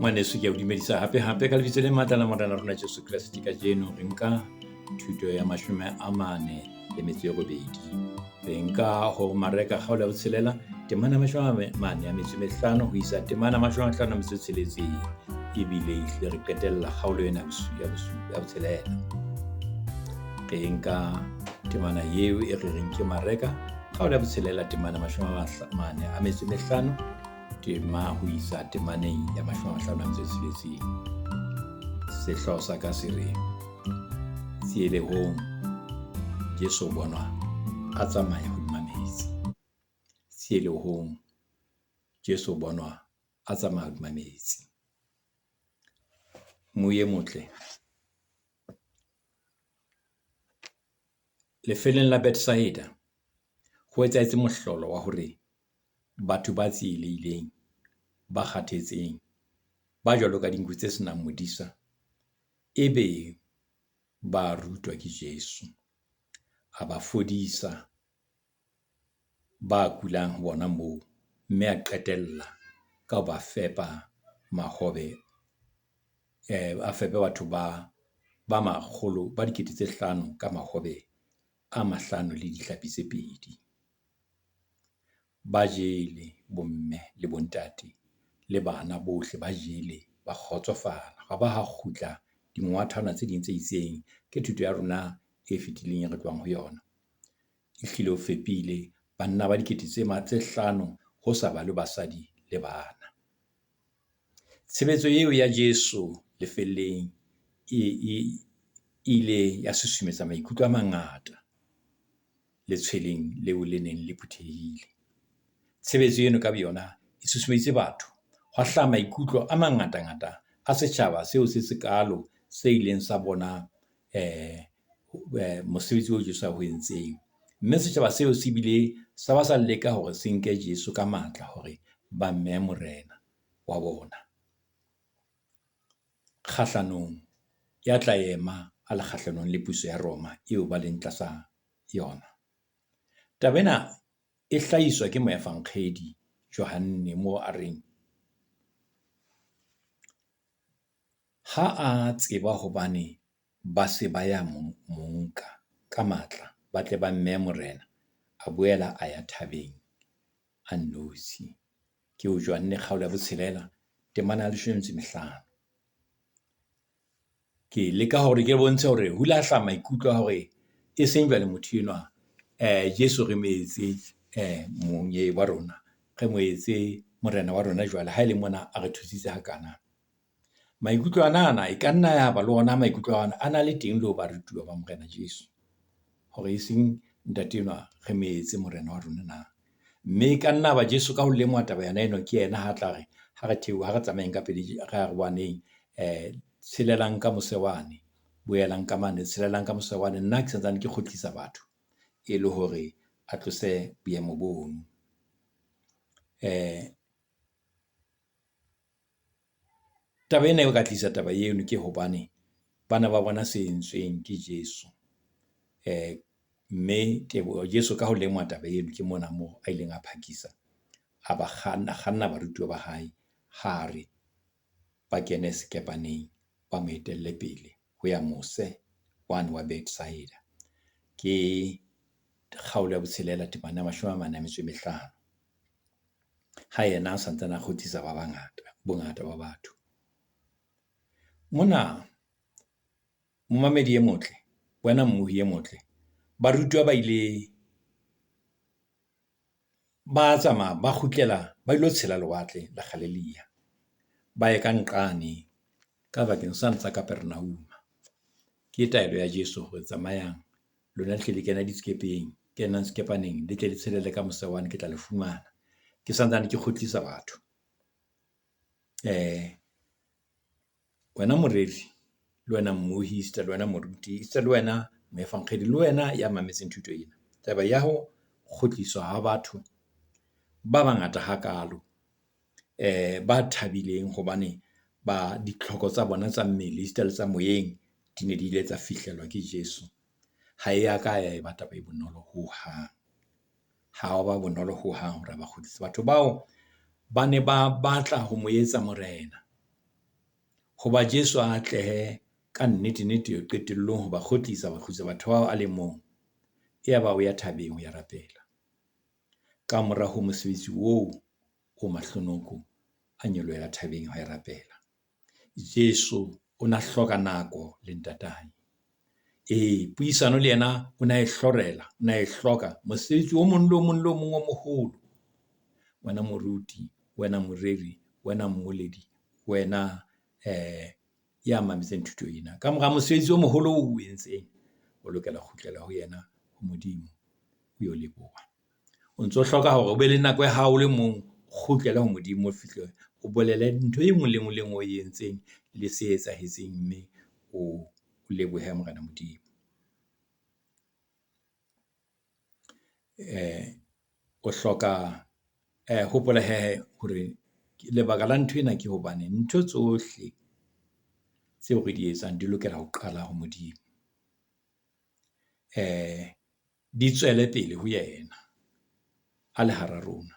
Ngwaneso ke a o dumedisa hape hape ka lebitso le matla la Morena rona Jesu Kreste. Kajeno re nka thuto ya 48. Re nka ho Mareka kgaolo ya botshelela temana 45 ho isa temana 56. Ebile ehlile re qetella kgaolo ena ya botshelela. Re nka temana eo e re reng ke Mareka kgaolo ya botshelela temana 45 tema ho isa temaneng ya 56. Sehlooho sa ka se re tsielehong Jesu o bonwa a tsamaya hodima metsi. Tsielehong Jesu o bonwa a tsamaya hodima metsi. Moye motle lefelong la Bethsaida ho etsahetse mohlolo wa hore batho ba tsielehileng, ba kgathetseng, ba jwalo ka dinku tse senang modisa, ebe ba rutwa ke Jesu. A ba fodisa ba kulang bona moo, mme a qetella ka ho ba fepa mahobe a fepe batho ba makgolo ba dikete tse hlano ka mahobe a mahlano le dihlapi tse pedi. Ba jele bomme le bontate le bana bohle ba jele, ba kgotsofala. Hwa ba ha kgutla dingwathwana tse ding tse itseng. Ke thuto ya rona e fetileng e re tlohang ho yona. Ehlile o fepile banna ba dikete tse tse hlano ho sa balwe basadi le bana. Tshebetso eo ya Jesu lefelleng e ile ya susumetsa maikutlo a mangata letshweleng leo le neng le phuthehile. Tshebetso eno ka boyona e susumeditse batho. Hwa hlaha maikutlo a mangatangata a setjhaba seo se sekaalo se ileng sa bona mosebetsi oo Jesu ao entseng. Mme setjhaba seo se bile sa ba sa leka hore se nke Jesu ka matla hore ba mmehe morena wa bona. Kgahlanong ya tla ema a le kgahlanong le puso ya Roma eo ba leng tlasa yona. Taba ena e hlahiswa ke moefankgedi Johanne moo a reng, ha a tseba hobane ba se ba ya mo nka ka matla, ba tle ba mmehe morena, a boela a ya thabeng a nnotshi. Ke ho Johanne kgaolo ya botshelela temana ya 15. Ke leka hore ke bontshe hore ho ile ha hlaha maikutlo a hore e seng jwale motho enwa Jesu re mo etse wa rona, re mo etse morena wa rona jwale ha e le mona a re thusitse hakana. Maikutlo ana ana e ka nna ya ba le ona maikutlo ana a na le teng le ho barutuwa ba Morena Jesu. Hore e seng ntate enwa re mo etse morena wa rona na. Mme e ka nna ba Jesu ka ho lemoha taba yona eno, ke yena ha tla re ha re theoha, ha re tsamayeng ka pele re arohaneng. Tshelelang ka mose wane, boelang ka mane, tshelelang ka mose wane. Nna ke santsane ke kgutlisa batho e le hore a tlose boemo bono. Taba ena e ka tlisa taba eno ke hobane bana ba bona se entsweng ke Jesu. Mme teboho Jesu ka ho lemoha taba eno ke mona moo a ileng a phakisa a ba kganna, kganna barutuwa ba hae hare ba kene sekepaneng, ba mo etelle pele ho ya mose wane wa Bethsaida. Ke kgaolo ya botshelela temana ya 45. Ha yena a santsane a kgutlisa ba bangata, bongata ba batho. Mona momamedi e motle, wena mmohi e motle, barutuwa ba ile ba tsamaya ba kgutlela ba ilo tshela lewatle la Galilea. Ba ye ka nqane ka bakeng sane sa Kapernauma. Ke taelo ya Jesu hore tsamayang lona le hle le kena diskepeng, kenang sekepaneng le tle le tshelele ka mose wane ke tla le fumana. Ke santsane ke kgutlisa batho. Wena moreri le wena mmohi, esita le wena moruti, esita le wena moefankgedi, le wena ya mametseng thuto ena. Taba ya ho kgutliswa ha batho ba bangata hakaalo ba thabileng hobane ba ditlhoko tsa bona tsa mmele esita le tsa moyeng di ne di ile tsa fihlellwa ke Jesu. Ha e ya ka ya eba taba e bonolo hohang. Ha wa ba bonolo hohang hore a ba kgutlise. Batho bao ba ne ba batla ho mo etsa morena. Hoba Jesu a atlehe ka nnete-nete qetellong ho ba kgutlisa, ba kgutlisa batho bao a le mong. Yaba o ya thabeng ho ya rapela. Kamora ho mosebetsi oo o mahlonoko, a nyolohela thabeng ho ya rapela. Jesu o na hloka nako le Ntatae. Ee, puisano le yena o na e hlorela, o na e hloka. Mosebetsi o mong le o mong le o mong o moholo. Wena moruti, wena moreri, wena mmoledi, wena ya mametseng thuto ena. Kamora mosebetsi o moholo o entseng, o lokela ho kgutlela ho yena ho Modimo o yo leboha. O ntso hloka hore o be le nako ya hao o le mong, o kgutlele ho Modimo, o fihle o bolele ntho e nngwe le e nngwe le e nngwe o e entseng le se etsahetseng, mme o lebohe Morena Modimo. O hloka hopola hee hore lebaka la nthwena ke hobane ntho tsohle tseo re di etsang di lokela ho qala ho Modimo. Di tswele pele ho yena a le hara rona,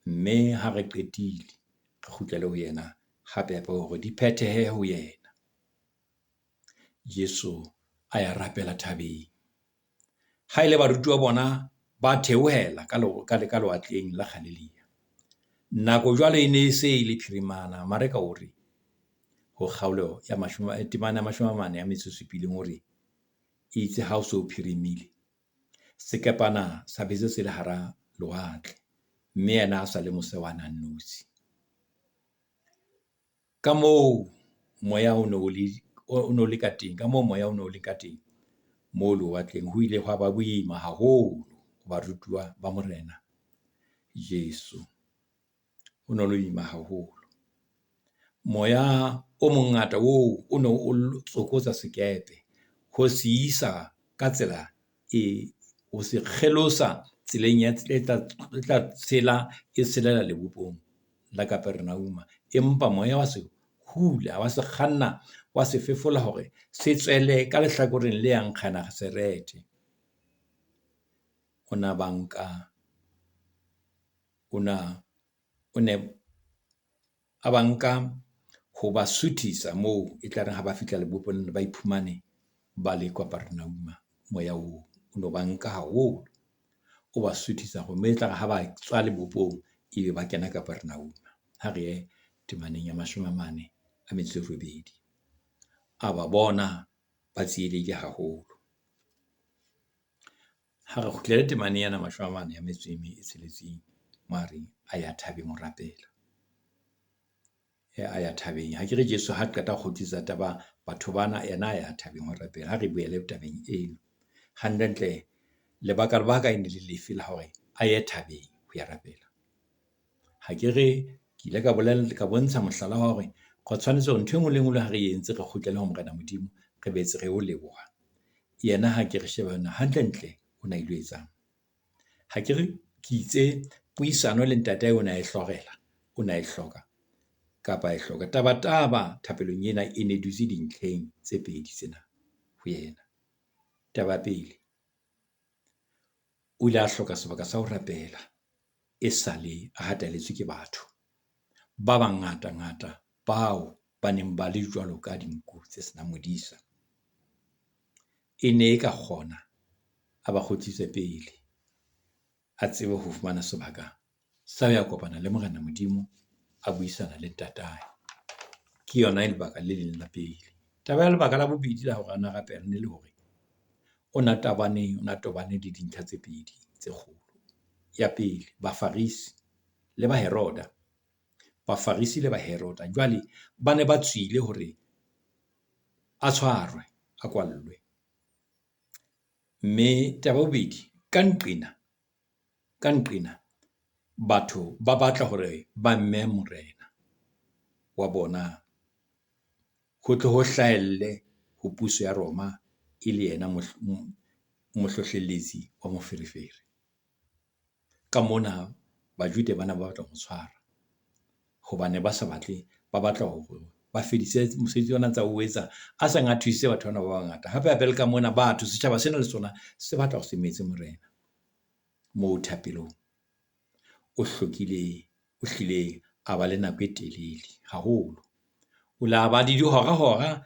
mme ha re qetile re kgutlele ho yena hape hape hore di phethehe ho yena. Jesu a ya rapela thabeng. Ha e le barutuwa bona ba theohela ka ka lewatleng la Galilea. Nako jwale e ne e se e le phirimana. Mareka o re ho kgaolo ya mashome temana ya mashome a mane a metso e supileng hore itse ha o so phirimile, sekepana sa be se se le hara lewatle, mme yena a sa le mose wane a nnotshi. Ka moo moya o no le o no le ka teng, ka moo moya o no le ka teng moo lewatleng, ho ile hwa ba boima haholo ho barutuwa ba Morena Jesu. Ho no le boima haholo. Moya o mongata oo o no o tsokotsa sekepe ho se isa ka tsela e ho se kgelosa tseleng ya e tla tshela e tshelela lebopong la Kapernauma. Empa moya wa se hula, wa se kganna, wa se fefola hore se tswele ka lehlakoreng le yang Kganaserethe. O na ba nka, o na o ne a ba nka ho ba suthisa moo e tlare ha ba fihla lebopong ba iphumane ba le Kapernauma. Moya oo o no ba nka haholo, o ba suthisa hore mme e tlare ha ba tswa lebopong, ebe ba kena Kapernauma. Ha re ye temaneng ya mashome a mane a metso e robedi. A ba bona ba tsielehile haholo. Ha re kgutlele temaneng ena mashome a mane a metso e tsheletseng mo a reng a ya thabeng ho rapela. A ya thabeng. Ha ke re Jesu ha qeta ho kgutlisa taba batho bana, yena a ya thabeng ho rapela. Ha re boele tabeng eno. Hantlentle lebaka lebaka e ne le lefe la hore a ye thabeng ho ya rapela? Ha ke re ke ile ka bolella ka bontsha mohlala wa hore re tshwanetse hore ntho e nngwe le e nngwe le ha re entse re kgutlele ho Morena Modimo, re boetse re o leboha. Yena ha ke re shebe na hantlentle o na ilo etsang. Ha ke re ke itse puisano le ntatae o na e hlorela, o na e hloka kapa e hloka. Taba taba thapelong ena e ne dutse dintlheng tse pedi tsena ho yena. Taba ya pele, o ile a hloka sebaka sa ho rapela esale a hatelletswe ke batho ba bangata ngata bao ba neng ba le jwalo ka dinku tse senang modisa. E ne e ka kgona a ba kgutlise pele, a tsebe ho fumana sebaka sa ho ya kopana le Morena Modimo, a buisana le Ntatae. Ke yona e lebaka le leng la pele. Taba ya lebaka la bobedi la hore ana rapela ne le hore o na tabane o na tobane le dintlha tse pedi tse kgolo. Ya pele, Bafarisi le Baheroda, Bafarisi le Baheroda. Jwale ba ne ba tswile hore a tshwarwe, a kwallwe. Mme taba ya bobedi ka nqena ka nqena batho ba batla hore ba mmehe morena wa bona, ho tle ho hlahelle ho puso ya Roma e le yena mohlohlelletsi wa moferefere. Ka mona Bajude bana ba batla ho mo tshwara hobane ba sa batle, ba batla hore ba fedise mosebetsi ona ntsa o etsa a seng a thusitse batho bana ba bangata. Hape hape le ka mona batho setjhaba sena le sona se batla ho se metse morena moo thapelong. O hlokile o hlile a ba le nako e telele haholo. O la ba le dihora-hora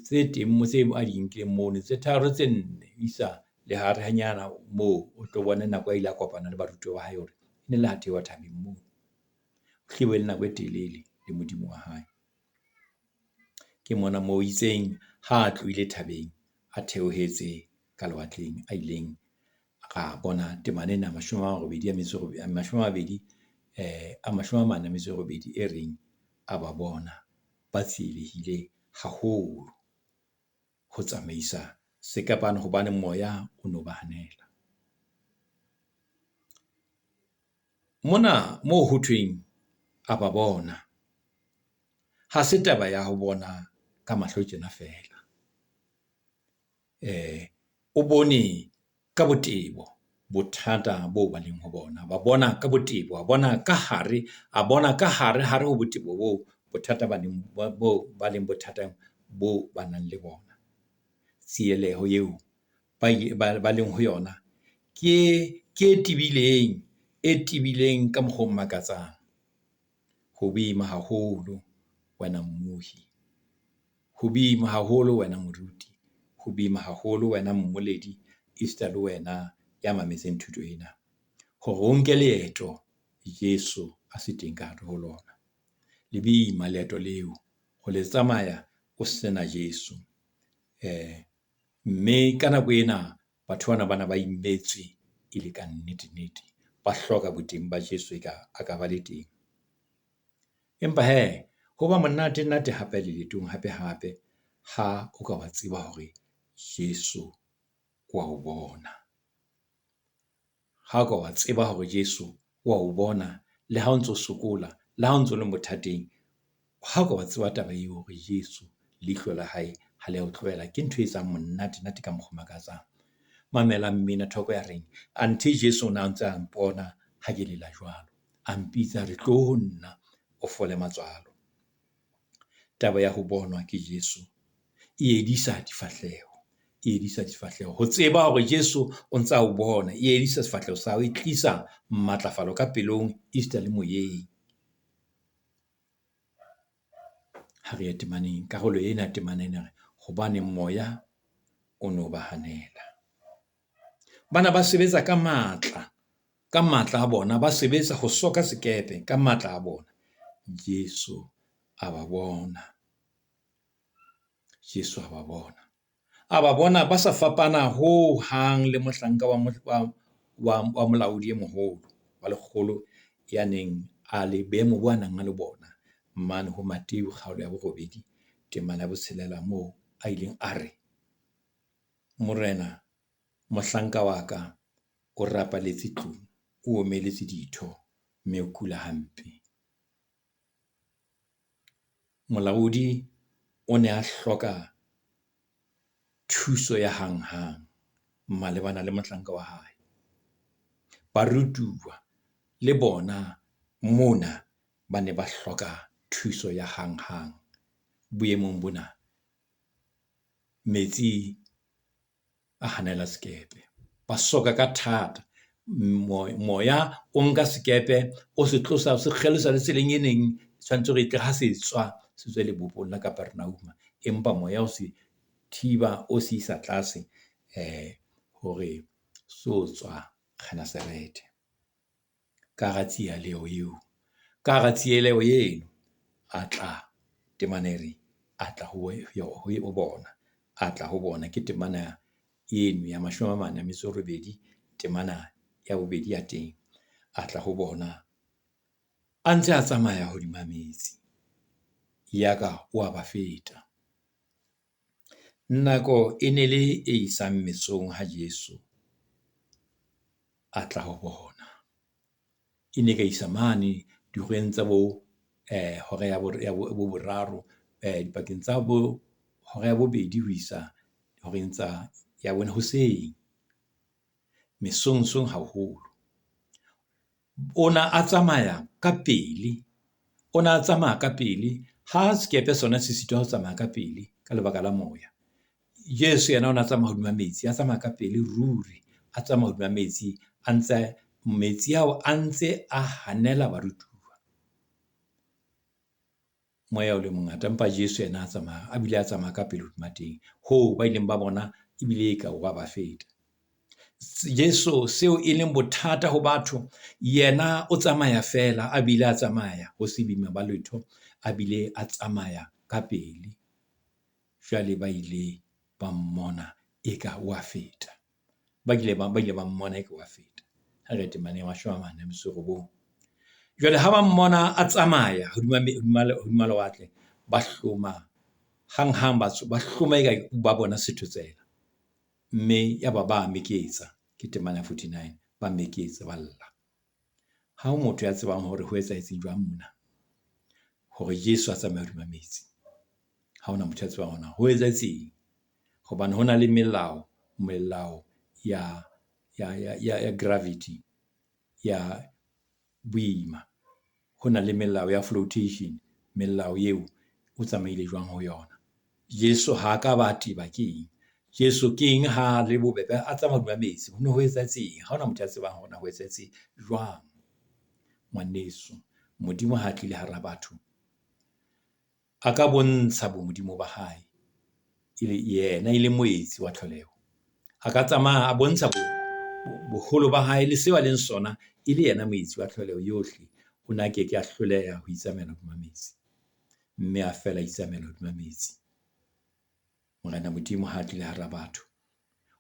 tse teng tse a di nkileng mono tse tharo tse nne ho isa le harehanyana moo o tlo bone nako a ile a kopana le barutuwa ba hae hore e ne le ha theoha thabeng mono. E le nako e telele le Modimo wa hae. Ke mona moo itseng ha a tlohile thabeng, a theohetse ka lewatleng, a ileng ra bona temana ena mashome a robedi a metso e mashome a mabedi a mashome a mane a metso e robedi e reng, a ba bona ba tsielehile haholo ho tsamaisa sekepana hobane moya o no ba hanela. Mona moo ho thweng a ba bona, ha se taba ya ho bona ka mahlo tjena feela. O bone ka botebo bothata boo ba leng ho bona. Ba bona ka botebo, a bona ka hare, a bona ka hare hare ho botebo boo bothata ba neng bo ba leng bothateng boo ba nang le bona. Tsieleho eo ba ba leng ho yona ke e tebileng, e tebileng ka mokgwa o makatsang. Ho boima haholo wena mmohi, ho boima haholo wena moruti, ho boima haholo wena mmoledi esita le wena ya mametseng thuto ena. Hore o nke leeto Jesu a se teng ka hare ho lona. Le boima leeto leo ho le tsamaya o sena Jesu. Mme ka nako ena, batho bana ba na ba imetswe e le kannete-nnete. Ba hloka boteng ba Jesu eka a ka ba le teng. Empa hee ho ba monate-nate hape le leetong hape-hape ha o ka wa tseba hore Jesu wa o bona. Ha o ka wa tseba hore Jesu wa o bona le ha o ntso sokola, le ha o ntso le bothateng. Ha o ka wa tseba taba eo hore Jesu leihlo la hae ha le a o tlohela. Ke ntho e etsang monate-nate ka mokgwa o makatsang. Mamelang mmina thoko ya reng, anthe Jesu o na ntse a mpona ha ke lela jwalo. A mpitsa a re, tloho ho nna o fole matswalo. Taba ya ho bonwa ke Jesu e edisa difahleho, e edisa difahleho. Ho tseba hore Jesu o ntsa o bona, e edisa sefahleho sa hao, e tlisa matlafalo ka pelong esita le moyeng. Ha re ye temaneng, karolo ena temana ena hobane moya o no ba hanela. Bana ba sebetsa ka matla, ka matla a bona, ba sebetsa ho soka sekepe ka matla a bona. Jesu a ba bona, Jesu a ba bona. A ba bona ba sa fapana hohang le mohlanka wa wa molaodi e moholo wa lekgolo ya neng a le boemo bo a nang a le bona mane ho Mateu kgaolo ya borobedi temana ya botshelela moo a ileng a re, Morena, mohlanka wa ka o rapaletse tlung, o omeletse ditho, mme o kula hampe. Molaodi o ne a hloka thuso ya hanghang malebana le mohlanka wa hae. Barutuwa le bona mona ba ne ba hloka thuso ya hanghang boemong bona. Metsi a hanela sekepe, ba soka ka thata. Moya o nka sekepe, o se tlosa, o se kgelosa le tseleng e neng tshwanetse hore e tle ha se tswa, se tswe lebopong la Capernaum. Empa moya o se thiba, o se isa tlase hore so tswa Genesaretha. Ka hara tsieleho eo, ka hara tsieleho eno, a tla temana e re a tla ho bona, a tla ho bona. Ke temana eno ya mashome a mane a metso e robedi, temana ya bobedi ya teng. A tla ho bona a ntse a tsamaya hodima metsi, ya ka wa ba feta. Nako e ne le e isang mesong ha Jesu a tla ho bona. E ne ka isa mane dihoreng tsa bo hora ya boraro dipakeng tsa bo hora ya bobedi ho isa horeng tsa ya bone hoseng. Mesong song haholo. O na a tsamaya ka pele, o na a tsamaya ka pele ha sekepe sona se sitwa ho tsamaya ka pele ka lebaka la moya. Jesu yena o na tsamaya hodima metsi, a tsamaya ka pele ruri, a tsamaya hodima metsi a ntse metsi ao a ntse a hanela barutuwa. Moya o le mongata, empa Jesu yena a tsamaya, a bile a tsamaya ka pele hodima teng. Hoo ba ileng ba bona ebile eka wa ba feta. Jesu seo e leng bothata ho batho, yena o tsamaya feela a bile a tsamaya ho se boima ba letho, a bile a tsamaya ka pele. Jwale ba ile ba mmona eka wa feta. Ba ile ba, ba ile ba mmona eka wa feta. Ha re temaneng ya 49. Jwale ha ba mmona a tsamaya hodima hodima lewatle, ba hloma hanghang, ba ba hloma eka ba bona sethotsela. Mme yaba ba meketsa, ke temana ya 49, ba meketsa, ba lla. Ha ho motho ya tsebang hore ho etsahetse jwang mona, hore Jesu a tsamaye hodima metsi. Ha hona motho ya tsebang hore na ho etsahetseng. Hobane ho na le melao, melao ya ya gravity, ya boima. Ho na le melao ya flotation, melao eo o tsamaile jwang ho yona. Jesu ha ka ba teba ke eng? Jesu ke eng ha le bobebe a tsamaya hodima metsi? Ho ne ho etsahetseng? Ha hona motho ya tsebang hore na ho etsahetse jwang. Ngwaneso, Modimo ha tlile hara batho, a ka bontsha bomodimo ba hae, e le yena e le moetsi wa tlholeho. A ka tsamaya a bontsha boholo ba hae le seo a leng sona, e le yena moetsi wa tlholeho yohle. O ne a ke ke a hloleha ho itsamaela hodima metsi. Mme a fela a itsamaela hodima metsi. Morena Modimo ha tlile hara batho,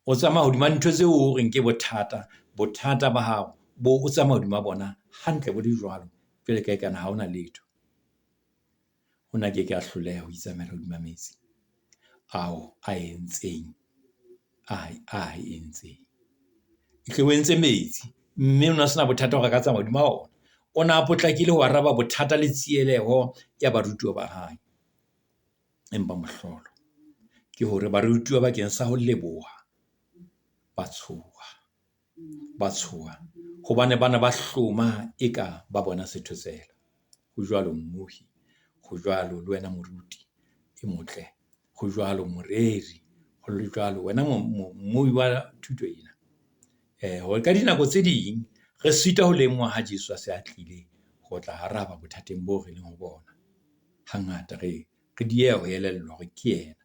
o tsamaya hodima ntho tseo o reng ke bothata, bothata ba hao bo o tsamaya hodima bona hantle bo le jwalo, jwale ka ekana ha hona letho. O na ke ke a hloleha ho itsamaela hodima metsi ao a entseng, a entseng. Ehlile o entse metsi, mme o ne a sena bothata hore a ka tsamaya hodima ona. O ne a potlakile ho araba bothata le tsieleho ya barutuwa ba hae. Empa mohlolo ke hore barutuwa bakeng sa ho leboha, ba tshoha, ba tshoha hobane ba ne ba hloma eka ba bona sethotsela. Ho jwalo mmohi, ho jwalo le wena moruti e motle, ho jwalo moreri, ho jwalo wena mmui wa thuto ena. Hore ka dinako tse ding re sitwa ho lemoha ha Jesu a se a tlile ho tla araba bothateng boo re leng ho bona. Hangata re dieha ho elellwa hore ke yena.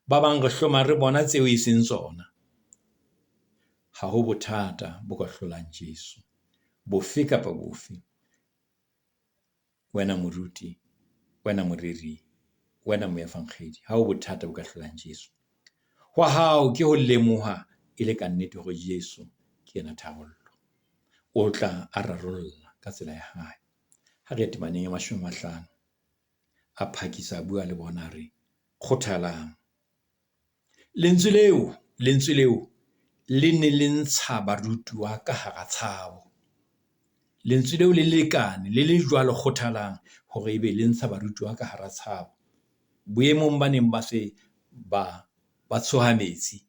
Ba bang re hloma re bona tseo e seng tsona. Ha ho bothata bo ka hlolang Jesu, bofe kapa bofe. Wena moruti, wena moreri, wena moefankgedi, ha ho bothata bo ka hlolang Jesu. Hwa hao ke ho lemoha e le kannete hore Jesu ke yena tharollo. O tla a rarolla ka tsela ya hae. Ha re temaneng ya 50, a phakisa a bua le bona a re, kgothalang. Lentswe leo, lentswe leo le ne le ntsha barutuwa ka hara tshabo. Lentswe leo le lekane, le le jwalo kgothalang, hore ebe le ntsha barutuwa ka hara tshabo. Boemong ba neng ba se ba tshoha metsi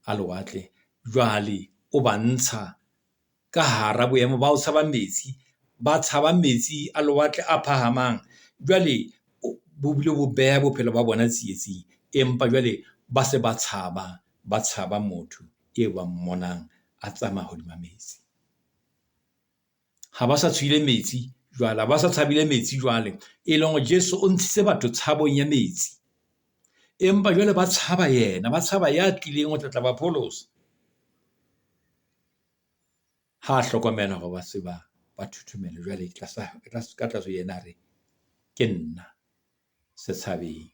a lewatle, jwale o ba ntsha ka hara boemo ba ho tshaba metsi, ba tshaba metsi a lewatle a phahamang. Jwale bo bile bo beha bophelo ba bona tsietsing, empa jwale ba se ba tshaba, ba tshaba motho eo ba mmonang a tsamaya hodima metsi. Ha ba sa tshohile metsi jwale, ha ba sa tshabile metsi jwale, e leng hore Jesu o ntshitse batho tshabong ya metsi. Empa jwale ba tshaba yena, ba tshaba ya tlileng ho tla ba pholosa. Ha a hlokomela hore ba se ba thothomela jwale tlasa ka tlase yena a re, ke nna se tshabeng,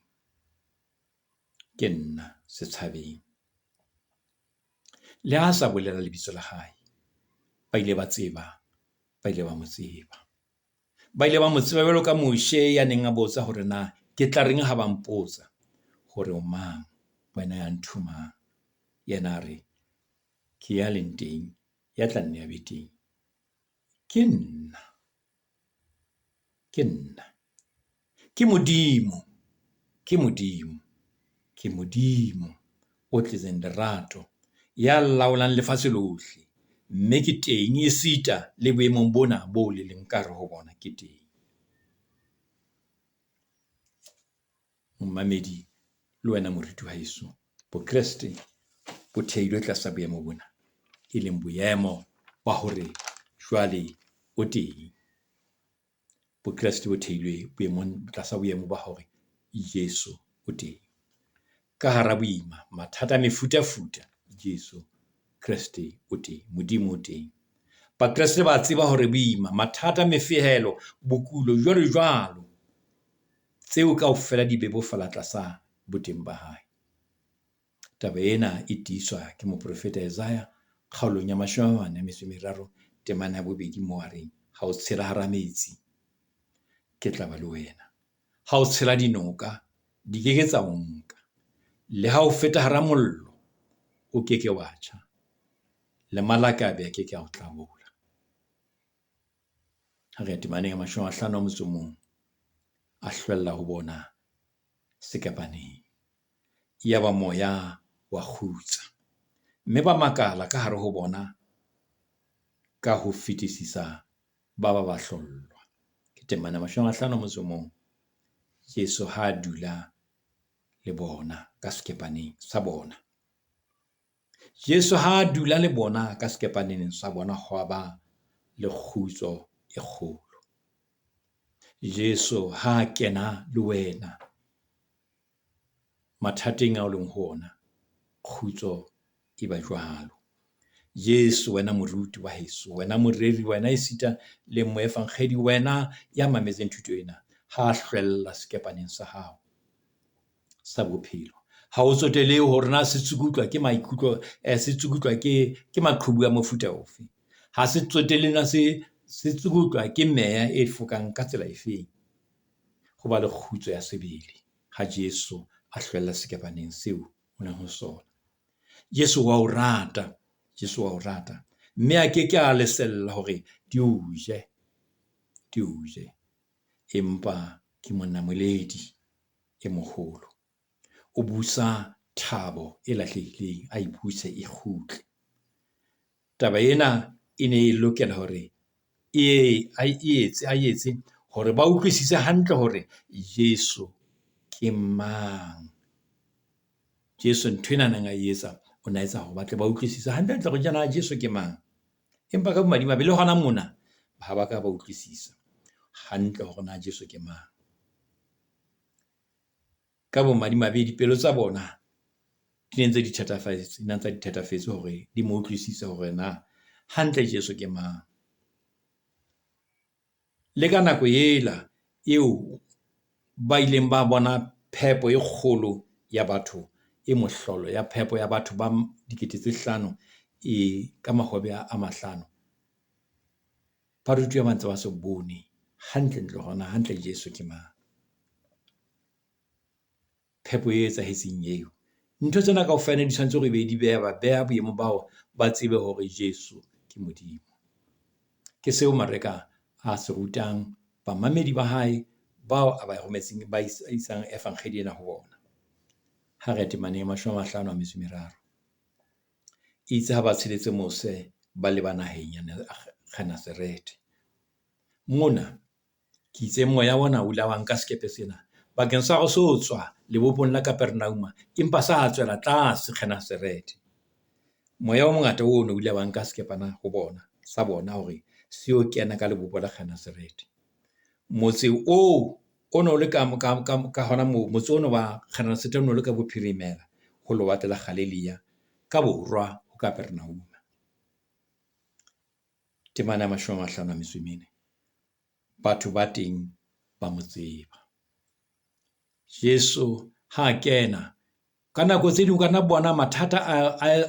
ke nna se tshabeng. Le ha sa bolela lebitso la hae, ba ile ba tseba, ba ile ba mo tseba. Ba ile ba mo tseba jwalo ka Moshe ya neng a botsa hore na ke tla reng ha ba mpotsa hore o mang, wena ya nthomang. Yena a re, ke ya leng teng, ya tla nne a be teng. Ke nna, ke nna. Ke Modimo, ke Modimo, ke Modimo o tletseng lerato, ya laolang lefatshe lohle. Mme ke teng esita le boemong bona bo le leng ka hare ho bona, ke teng. Momamedi le wena moruti wa heso, Bokreste bo theilwe tlasa boemo bona, e leng boemo ba hore jwale o teng. Bokreste bo theilwe boemong tlasa boemo ba hore Jesu o teng. Ka hara boima, mathata a mefutafuta, Jesu Kreste o teng, Modimo o teng. Bakreste ba tseba hore boima, mathata, mefehelo, bokulo, jwalo jwalo, tseo kaofela di bebofala tlasa boteng ba hae. Taba ena e tiiswa ke moprofeta Isaiah kgaolong ya 43 temana ya 2 moo a reng, ha o tshela hara metsi, ke tla ba le wena. Ha o tshela dinoka, di ke ke tsa o nka. Le ha o feta hara mollo, o ke ke wa tjha, le malakabe a ke ke a o tlabola. Ha re ya temaneng ya 51, a hlwella ho bona sekepaneng. Yaba moya wa kgutsa, mme ba makala ka hare ho bona ka ho fetisisa, ba ba ba hlollwa. Ke temana ya 51. Jesu ha a dula le bona ka sekepaneng sa bona. Jesu ha a dula le bona ka sekepaneng sa bona, hwa ba le kgutso e kgolo. Jesu ha a kena le wena mathateng ao leng ho ona, kgutso e ba jwalo. Jesu wena moruti wa heso, wena moreri, wena esita le moefankgedi, wena ya mametseng thuto ena, ha a hlwella sekepaneng sa hao sa bophelo. Ha o tsotelehe hore na se tsukutlwa ke maikutlo, se tsukutlwa ke maqhubu a mofuta ofe. Ha se tsotelle na se tsukutlwa ke meya e fokang ka tsela efeng. Ho ba le kgutso ya sebele ha Jesu a hlwella sekepaneng seo o leng ho sona. Jesu wa o rata, Jesu wa o rata, mme a ke ke a lesella hore di o je, di o je. Empa ke monamoledi e moholo. O busa thabo e lahlehileng, a e buse e kgutle. Taba ena e ne e lokela hore a etse hore ba utlwisise hantle hore Jesu ke mang. Jesu ntho ena a neng a e etsa, o na etsa hore ba tle ba utlwisise hantle hore jana Jesu ke mang. Empa ka bomadimabe le hona mona ha ba ka ba utlwisisa hantle hore na Jesu ke mang. Ka bomadimabe dipelo tsa bona di ne ntse di thatafetse, di ntse di thatafetse hore di mo utlwisise hore na hantle Jesu ke mang. Le ka nako ela eo ba ileng ba bona phepo e kgolo ya batho, e mohlolo ya phepo ya batho ba 5 000 e ka mahobe a 5, barutuwa ba ntse ba se bone hantle ntle hore na hantle Jesu ke mang. Phepo e etsahetseng eo. Ntho tsena kaofela di tshwanetse hore be di beha ba beha boemo bao ba tsebe hore Jesu ke Modimo. Ke seo Mareka a se rutang bamamedi ba hae bao a ba rometseng, ba isang efankgedi ena ho bona. Ha re temaneng ya 53. Itse ha ba tsheletse mose ba leba naheng ya Genesarethe. Mona ke itse moya ona o ile wa nka sekepe sena bakeng sa hore se tswa lebopong la Kapernauma, empa sa tswela tlase Genesarethe. Moya o mongata ono o ile wa nka sekepana ho bona, sa bona hore se yo kena ka lebopo la Genesarethe. Motse oo o no le ka hona moo, motse ono wa Genesarethe o no le ka bophirimela ho lewatle la Galilea, ka borwa ho Kapernauma. Temana ya 54. Batho ba teng ba mo tseba. Jesu ha a kena, ka nako tse ding o ka nna bona mathata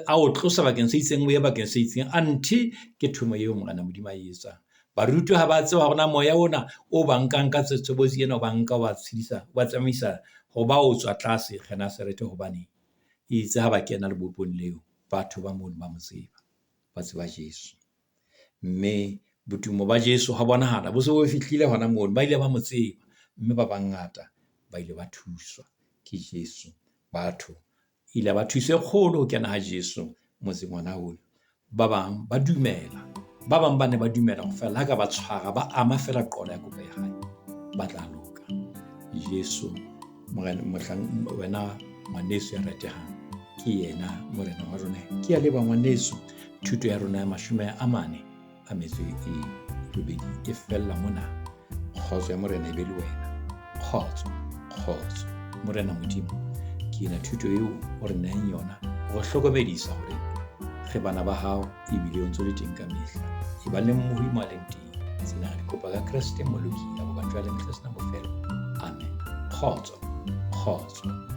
a o tlosa bakeng se itseng o ye bakeng se itseng, anthe ke thomo eo Morena Modimo a e etsang. Barutuwa ha ba tseba hore na moya ona o ba nkang ka tshobotsi ena, o ba nka o ba tshedisa, o ba tsamaisa ho ba o tswa tlase Genesarethe, hobane itse ha ba kena lebopong leo, batho ba mono ba mo tseba, ba tseba Jesu. Mme botumo ba Jesu ha bonahala bo se bo fihlile hona mono, ba ile ba mo tseba, mme ba bangata ba ile ba thuswa ke Jesu. Batho ile ba thuso e kgolo ho kena ha Jesu motseng ona ona. Ba bang ba dumela, ba bang ba ne ba dumela ho fela ha ka ba tshwara, ba ama fela qolo ya kopo ya hae, ba tla loka. Jesu Morena, mohlang wena ngwaneso ya ratehang, ke yena Morena wa rona. Ke ya leba ngwaneso, thuto ya rona ya 48 e fella mona. Kgotso ya Morena e be le wena. Kgotso, kgotso. Morena Modimo, ke ena thuto eo o re nehang yona ho re hlokomedisa hore re bana ba hao ebile o ntso le teng ka mehla. E ba le mmohi mo a leng teng. Tsena re di kopa ka Kreste Mmoloki ya boka jwale mehla se nang bofelo. Amen. Kgotso, kgotso.